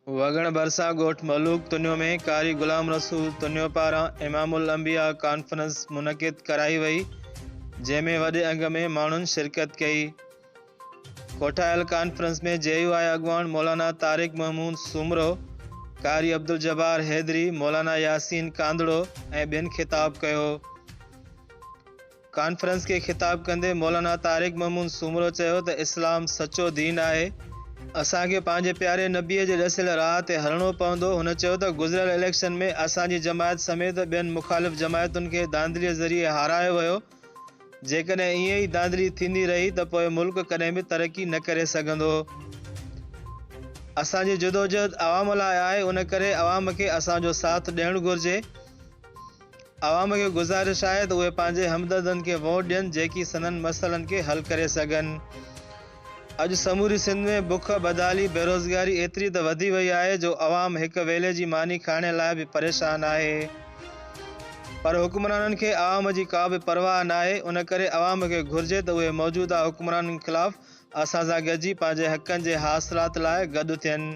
وڳڻ ڀرسان ڳوٺ ملوڪ تنيو ۾ قاري غلام رسول تنيو پاران امام الانبياء ڪانفرنس منعقد ڪرائي وئي، جنهن ۾ وڏي انگ ۾ ماڻهن شرڪت ڪئي. ڪوٺايل ڪانفرنس ۾ جي يو آء اڳواڻ مولانا طارق محمود سومرو، قاري عبدالجبار حيدري، مولانا ياسين ڪانڌڙو ۽ ٻين خطاب ڪيو. ڪانفرنس کي خطاب ڪندي مولانا طارق محمود سومرو چيو ته اسلام سچو دين آهي، اسان کي پنهنجي پياري نبي جي ڏسيل راهه تي هلڻو پوندو، هن چيو ته گذريل اليڪشن ۾ اسان جي جماعت سميت ٻين مخالف جماعتن کي ڌانڌلي ذريعي هارايو ويو، جيڪڏهن ائين ئي ڌانڌلي ٿيندي رهي ته پوء ملڪ ڪڏهن به ترقي نه ڪري سگهندو. اسان جي جدوجهد عوام لاء آهي، ان ڪري عوام کي اسان جو ساٿ ڏيڻ گهرجي. عوام کي گذارش آهي ته اهي پنهنجي همدردن کي ووٽ ڏين جيڪي سندن مسئلن کي حل ڪري سگهن. اڄ سموري سنڌ ۾ بک، بدحالي، بيروزگاري ايتري ته وڌي وئي آهي جو عوام هڪ ويلي جي ماني کائڻ لاء به پريشان آهي پر حڪمرانن کي عوام جي ڪا به پرواهه ناهي ان ڪري عوام کي گهرجي ته اهي موجوده حڪمرانن خلاف اسان سان گڏجي پنهنجي حقن جي حاصلات لاء گڏ ٿين.